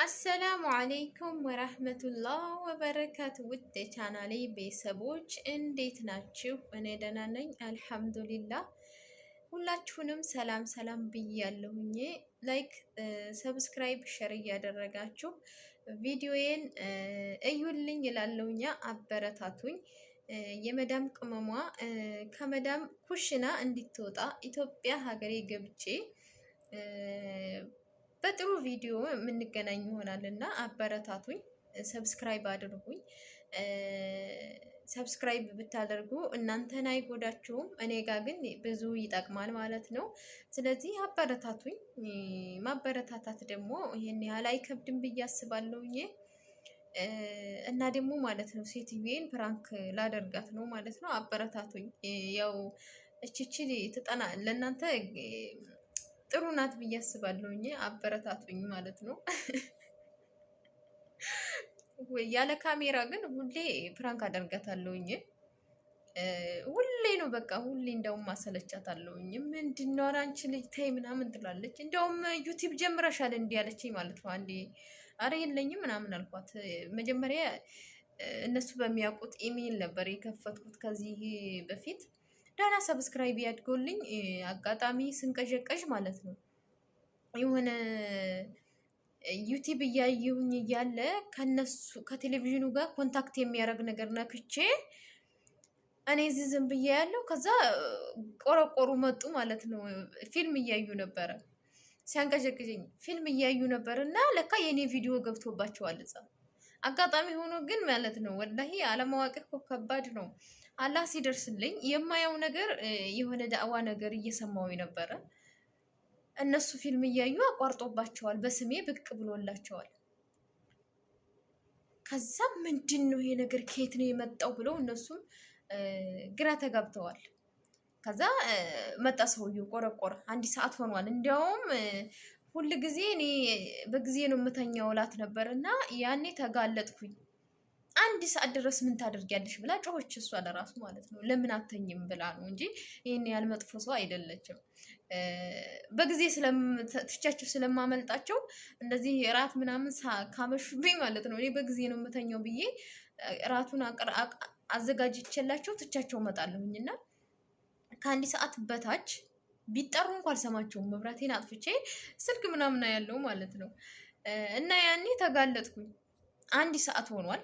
السلام عليكم ورحمة الله وبركاته። ውድ የቻናሌ ቤተሰቦች እንዴት ናችሁ? እኔ ደህና ነኝ الحمد لله። ሁላችሁንም ሰላም ሰላም ብያለሁኝ። Like፣ subscribe፣ share እያደረጋችሁ ቪዲዮዬን እዩልኝ እላለሁኛ፣ አበረታቱኝ። የመዳም ቅመሟ ከመዳም ኩሽና እንድትወጣ ኢትዮጵያ ሀገሬ ገብቼ በጥሩ ቪዲዮ የምንገናኝ ይሆናል እና አበረታቱኝ፣ subscribe አድርጉኝ። Subscribe ብታደርጉ እናንተን አይጎዳችሁም፣ እኔ ጋር ግን ብዙ ይጠቅማል ማለት ነው። ስለዚህ አበረታቱኝ። ማበረታታት ደግሞ ይሄን ያህል አይከብድም ብዬ አስባለሁኝ። እና ደግሞ ማለት ነው ሴትዮዬን prank ላደርጋት ነው ማለት ነው። አበረታቱኝ። ያው እችቺ ትጠና ለእናንተ ጥሩ ናት ብዬ አስባለሁኝ። አበረታቱኝ ማለት ነው። ያለ ካሜራ ግን ሁሌ prank አደርጋታለሁኝ። ሁሌ ነው በቃ ሁሌ እንደውም አሰለቻታለሁኝ። ምንድን ነው ኧረ አንቺ ልጅ ተይ ምናምን ትላለች። እንደውም ዩቲዩብ ጀምረሻል እንዲህ አለችኝ ማለት ነው። አንዴ አረ የለኝም ምናምን አልኳት። መጀመሪያ እነሱ በሚያውቁት ኢሜይል ነበር የከፈትኩት ከዚህ በፊት ደህና subscribe ያድጎልኝ አጋጣሚ ስንቀዠቀዥ ማለት ነው የሆነ ዩቲዩብ እያየሁኝ እያለ ከነሱ ከቴሌቪዥኑ ጋር contact የሚያደርግ ነገር ነክቼ እኔ እዚህ ዝም ብዬ ያለው ከዛ ቆረቆሩ መጡ ማለት ነው። ፊልም እያዩ ነበረ ሲያንቀዠቅዠኝ ፊልም እያዩ ነበር እና ለካ የእኔ ቪዲዮ ገብቶባቸዋል እዛ። አጋጣሚ ሆኖ ግን ማለት ነው ወላሂ አለማወቅ እኮ ከባድ ነው። አላህ ሲደርስልኝ የማየው ነገር የሆነ ዳዕዋ ነገር እየሰማሁ ነበረ። እነሱ ፊልም እያዩ አቋርጦባቸዋል። በስሜ ብቅ ብሎላቸዋል። ከዛ ምንድን ነው ይሄ ነገር ከየት ነው የመጣው ብለው እነሱም ግራ ተጋብተዋል። ከዛ መጣ ሰውዬው ቆረቆረ። አንድ ሰዓት ሆኗል። እንዲያውም ሁል ጊዜ እኔ በጊዜ ነው የምተኛው እላት ነበር እና ያኔ ተጋለጥኩኝ። አንድ ሰዓት ድረስ ምን ታደርጊያለሽ ብላ ጮኸች። እሷ ለራሱ ማለት ነው ለምን አተኝም ብላ ነው እንጂ ይህን ያህል መጥፎ ሰው አይደለችም። በጊዜ ትቻቸው ስለማመልጣቸው እንደዚህ እራት ምናምን ካመሹብኝ ማለት ነው እኔ በጊዜ ነው የምተኛው ብዬ እራቱን አዘጋጅቼላቸው ትቻቸው እመጣለሁኝ እና ከአንድ ሰዓት በታች ቢጠሩ እንኳ አልሰማቸውም። መብራቴን አጥፍቼ ስልክ ምናምን ያለው ማለት ነው እና ያኔ ተጋለጥኩኝ። አንድ ሰዓት ሆኗል።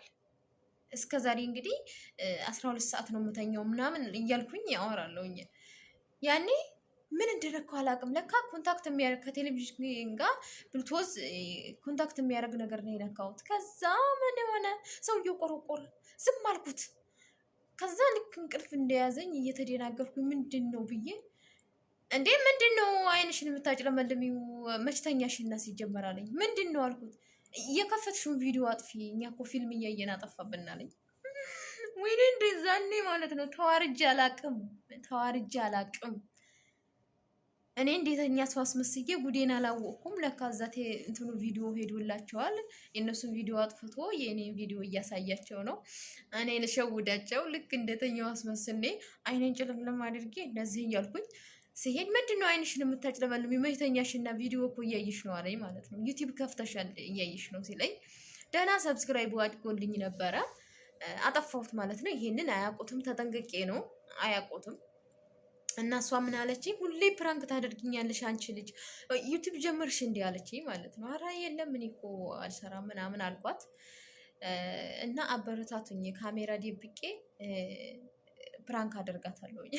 እስከ ዛሬ እንግዲህ 12 ሰዓት ነው የምተኛው ምናምን እያልኩኝ ያወራለሁኝ። ያኔ ምን እንደነካው አላውቅም። ለካ contact የሚያደርግ ከቴሌቪዥን ጋር Bluetooth contact የሚያደርግ ነገር ነው የነካሁት። ከዛ ምን የሆነ ሰውዬው ቆረቆረ፣ ዝም አልኩት። ከዛ ልክ እንቅልፍ እንደያዘኝ እየተደናገርኩኝ ምንድን ነው ብዬ እንዴ ምንድን ነው አይንሽን የምታጭለመልሚው መችተኛሽና ሲጀመር አለኝ። ምንድን ነው አልኩት። የከፈትሽውን ቪዲዮ አጥፊ፣ እኛ እኮ ፊልም እያየን አጠፋብን አለኝ። ወይኔ እንደዛኔ ማለት ነው ተዋርጄ አላቅም፣ ተዋርጄ አላቅም። እኔ እንዴተኛ ሰው አስመስዬ ጉዴን አላወቅኩም። ለካ እዛ እንትኑ ቪዲዮ ሄዶላቸዋል። የእነሱን ቪዲዮ አጥፍቶ የእኔን ቪዲዮ እያሳያቸው ነው። እኔ ልሸውዳቸው ልክ እንደተኛው አስመስሌ አይኔን ጭልምልም አድርጌ እንደዚህ እያልኩኝ ሲሄድ ምንድን ነው አይንሽን የምታጭለመልም መተኛሽና ቪዲዮ እኮ እያየሽ ነው አለኝ ማለት ነው። ዩቲዩብ ከፍተሻል እያየሽ ነው ሲለኝ ደህና subscribe አድጎልኝ ነበረ። አጠፋሁት ማለት ነው። ይሄንን አያውቁትም፣ ተጠንቅቄ ነው አያውቁትም። እና እሷ ምን አለችኝ? ሁሌ prank ታደርጊኛለሽ አንቺ ልጅ ዩቲዩብ ጀመርሽ እንዲህ አለችኝ ማለት ነው። ኧረ የለም እኔ እኮ አልሰራም ምናምን አልኳት። እና አበረታቱኝ፣ ካሜራ ደብቄ prank አደርጋታለሁኝ።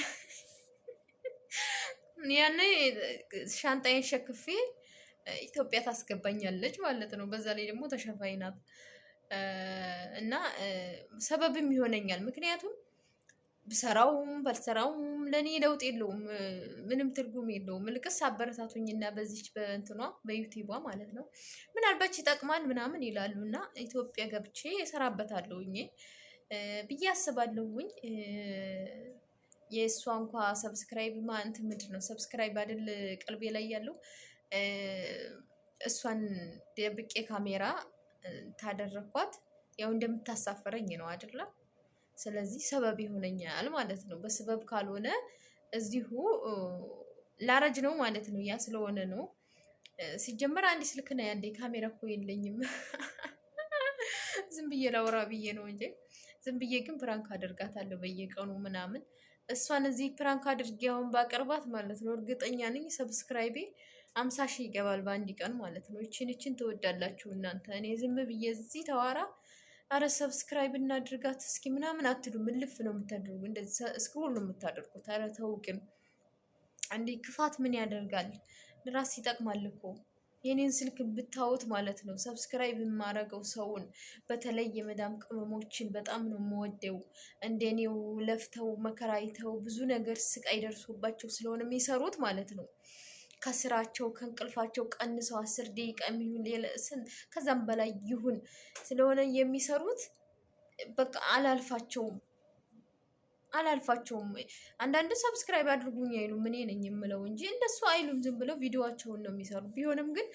ያኔ ሻንጣዬን ሸክፌ ኢትዮጵያ ታስገባኛለች ማለት ነው። በዛ ላይ ደግሞ ተሸፋኝ ናት እና ሰበብም ይሆነኛል። ምክንያቱም ብሰራውም ባልሰራውም ለእኔ ለውጥ የለውም፣ ምንም ትርጉም የለውም። ልቅስ አበረታቱኝና በዚች በእንትኗ በዩቲዩቧ ማለት ነው ምናልባት ይጠቅማል ምናምን ይላሉ እና ኢትዮጵያ ገብቼ እሰራበታለሁኝ ብዬ አስባለሁኝ። የእሷ እንኳ subscribe እንትን ምንድን ነው subscribe አይደል ቀልቤ ላይ ያለው እሷን ደብቄ ካሜራ ታደረኳት ያው እንደምታሳፈረኝ ነው አይደለ? ስለዚህ ሰበብ ይሆነኛል ማለት ነው። በሰበብ ካልሆነ እዚሁ ላረጅ ነው ማለት ነው። ያ ስለሆነ ነው ሲጀመር አንድ ስልክ ነው ያለኝ፣ ካሜራ እኮ የለኝም። ዝም ብዬ ላውራ ብዬ ነው እንጂ ዝም ብዬ ግን prank አደርጋታለሁ በየቀኑ ምናምን። እሷን እዚህ prank አድርጌ አሁን ባቀርባት ማለት ነው እርግጠኛ ነኝ subscribe ኤ 50,000 ይገባል በአንድ ቀን ማለት ነው። ይችን ይችን ትወዳላችሁ እናንተ። እኔ ዝም ብዬ እዚህ ተዋራ አረ subscribe እናድርጋት እስኪ ምናምን አትሉም። እልፍ ነው የምታደርጉ፣ እንደዚህ scroll ነው የምታደርጉት። አረ ተው ግን እንዴ፣ ክፋት ምን ያደርጋል? ራስ ይጠቅማል እኮ። የኔን ስልክ ብታዩት ማለት ነው subscribe የማረገው ሰውን በተለይ የመዳም ቅመሞችን በጣም ነው የምወደው። እንደኔው ለፍተው መከራ አይተው ብዙ ነገር ስቃይ ደርሶባቸው ስለሆነ የሚሰሩት ማለት ነው፣ ከስራቸው ከእንቅልፋቸው ቀንሰው 10 ደቂቃ የሚሆን ከዛም በላይ ይሁን ስለሆነ የሚሰሩት፣ በቃ አላልፋቸውም አላልፋቸውም። አንዳንድ subscribe አድርጉኝ አይሉም፣ እኔ ነኝ የምለው እንጂ እነሱ አይሉም። ዝም ብለው ቪዲዮቸውን ነው የሚሰሩ። ቢሆንም ግን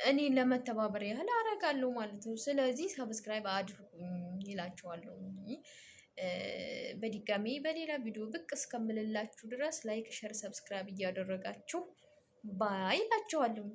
እኔ ለመተባበር ያህል አረጋለሁ ማለት ነው። ስለዚህ subscribe አድርጉኝ ይላቸዋለሁ። በድጋሚ በሌላ ቪዲዮ ብቅ እስከምልላችሁ ድረስ like፣ share፣ subscribe እያደረጋችሁ bye እላችኋለሁ።